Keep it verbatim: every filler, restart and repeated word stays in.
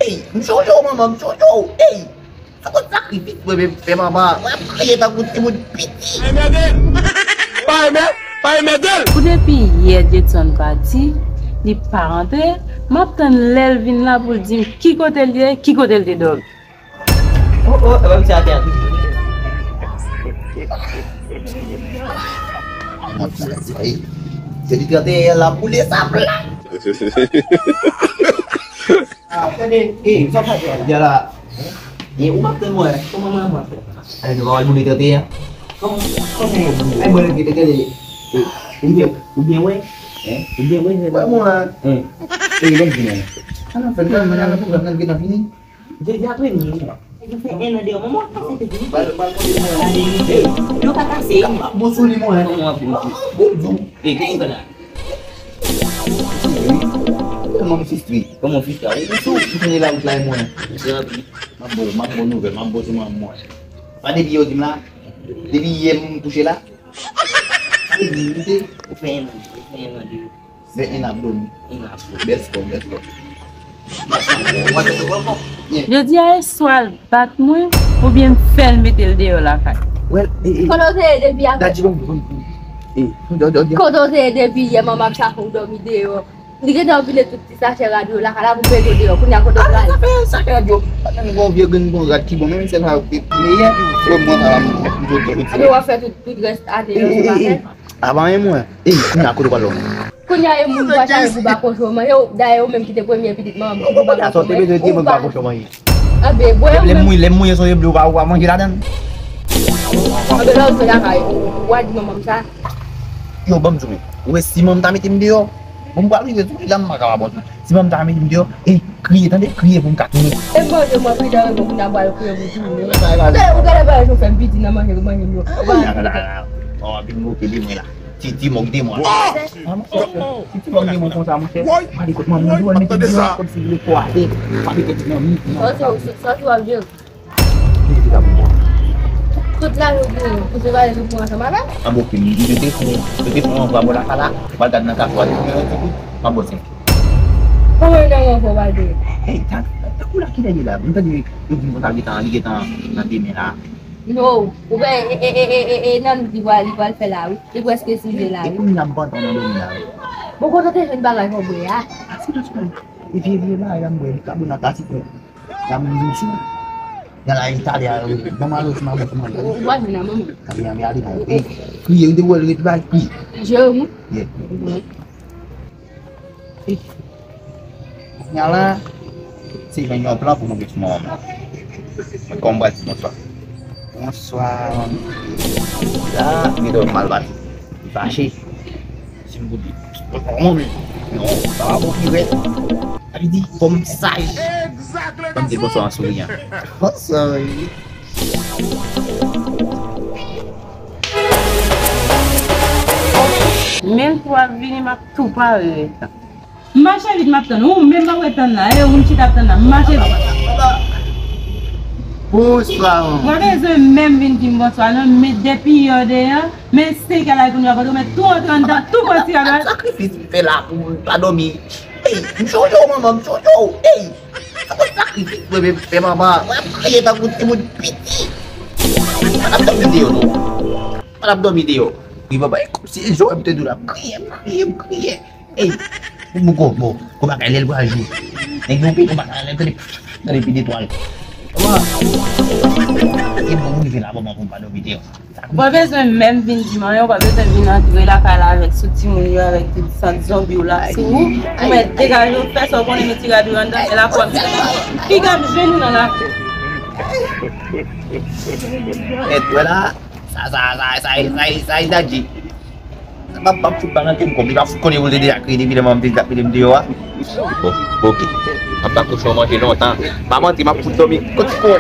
Ey, m sonje w, manman, m sonje w. Ey, sa konn sakrifis mwen menm fè, manman. Mwen ap kriye tankou timoun piti. Pa renmen, pa renmen gèl. Pou depi yè Jetson pati, li pa rantre, m ap tann lè l vin la pou l di m ki kote l ye, ki kote l te dòmi. Oh, oh, e pa misye atè a tou. Mwen ap travay, travay. Se li trannteyen an la boule sa plat. Ah, tande, e, sa w fè a? Byen la. E, ou p ap tann mwen, kòman mwen ap fè? E, nou pa wè l boule trannteyen an? Kòman, kòman ou boule? E, mwen, gade, gade. E, ou byen, ou byen wè? Hein? Ou byen wè, wè mwen. Hein? E, lè m vini. Sa n ap fè, nou pral nan pwogram nan, l gentan fini. Jodi aprèmidi, nèg yo fè en an deyò. Manman, w ap pase te vini. Bal, bal kote mwen. Gade li, yo pa kase. M ap bon sou li, mwen. Kòman w ap bon sou li? Bon, bon. E, ki kontan la? Wi. Kòman m fistri? Kòman w fistri? Ou sou? M fini la, ou fly mwen. M ap bon, m ap bon nouvèl, m ap bon sou manman mwen. Pa depi yo di m la, depi yè m kouche la. Sa vle di, ou te, ou fè en an, ou fè en an deyò. Ven en ap dòmi. En ap dòmi. Bèl spò, bèl spò. Jodi a, e swa l bat mwen, oubyen m fè l mete l deyò lakay. Well, e, e, kote w te ye depi yè? Dadji, bon, bon, bon. E, dò, dò, dò. Kote w te ye depi yè, manman m sa fè w dòmi deyò. Li gentan vide tout ti sachè rad yo lakay la pou mete w deyò. Kounye a kote w prale? Sa fè sachè rad yo. Pa tann gon vye grenn bon rad ki bon, menm sèl sa yo te meyè. Bon, mwen sa la, m, m, m, m, m, m. Epi w ap fè tout, tout rès ane yo, se pa fè. A pa anyen mwen. Ey, kounye a kote w pral dòmi? Kounye a e moun pa chanje bouba kochon manje. Dayè ou menm ki te premye pitit manman m ki bouba kochon manje. Ou pa. Anben, bwè ou menm. Lè m mouye, lè m mouye sou yo, ou pa, ou pa manje ladann. Anben, lè ou sou lakay, ou, ou a di manman m sa. Yo, ban m di w, ou wè si manman m ta mete m deyò, bon, m pral rive sou li la, m pa ka pa bon. Si manman m ta mete m deyò, ey, kriye, tande, kriye pou m ka tounen. E manje mwen pridan, e bon, moun ap pral kriye pou tounen. Ou gade, ou gade bagay yo fè m piti nan manje, manje m yo. Ou pa. Ou ap vin moke de mwen la. Ti, ti mòg de mwen. Ah, monchè, ti, ti mòg de mwen konsa, monchè. Gade kot manman yo, mete deyò, kòmsi vle fò atè. Pa mete ti manmi. Sa, sa, sa, sa, w ap jere. Ki te ka pou mwen? Tout lajounen pou, pou se pale nou pou ansanm avè m? An bon, ok, m di yo te fon, yo te fon anvwa bò lakay la, ou pral gad nan kafou a, te fon yon ti kout, m ap bò senk. Kòman nan yon anvwa w pral peye? Hey, ta, tankou la kilè ye la, m tande yo di m konsa, li gentan, li gentan nan demen la. No, ou wè, e, e, nan li pral, li pral fè la, wi. Li prèske size la, wi. E kounye a m pantan nan domi la, wi. Bon, kote w te jwenn bagay fò bwè a? A, se dous mwen. E vye, vye bagay la m bwè, bikabonat la, sitwon. Nan moun sou. Nan la talè a, wi. Ban m ale, si m a bon, si m a bon. Ou pa jwenn nan manman. Talè a, m ale, non. E, kriye, ou te wè l ret la, kriye. Jeremi? Yeah. Kounye a la, se jwenn yon plan pou nou gen ti manman. Men kòman m pral di bonswa? Bonswa, manmi. La, gen dòt mal pati. Li fache. Si m pou di, bonswa, manmi. Non, sa pa bon ki rèd. Sa vle di, fò m saj. Ban m di bonswa an souriyan. Bonswa, manmi. Men l pou ap vini, m ap tou pare ret la. M mache vit, m ap tann ou, ou menm m ap ret tann la, e ou m chita ap tann la, m mache vit. Bonswa, manmi. Mwen bezwen menm vin di m bonswa, non, men depi yè w deyò, men senk è la kounye a, kote w mèt tou antre anndan, tou pran ti rad la. Sakrifis m fè la pou m pa dòmi. Ey, m sonje w, manman, m sonje w. Ey, sa konn sakrifis mwen menm fè, manman. Mwen ap kriye tankou timoun piti. Mwen ap dòmi deyò, non. Mwen ap dòmi deyò. Wi, papa, e kòmsi e jwè m te di w la, m kriye, m kriye, m kriye. Ey, bon, bon, bon, bon bagay, lè l pral jou. Nèg yo peye yon bagay, lè tande, tande pi detwal. Kòman? E bon, m rive la, manman, pou m pa dòmi deyò. Ou pa bezwen menm vin di m anyen, ou pa bezwen vin antre lakay la avèk sou timoun yo, avèk tout sant zonbi w la sou ou. Ou mèt degaje w, fè sa w konnen, met ti rad ou anndan, e la pòt. Piga m jwenn ou nan lakay. Mèt wè la, sa, sa, sa, sa, sa, sa, sa, Dadji. M ap, m ap fout ba nan ke m kòb, li pa fout konnen pou l te deja kriye depi lè manman m te ap mete m deyò a. Bon, ok. M ap ba kochon manje lontan. Pa manti, m ap fout dòmi. Kot kò.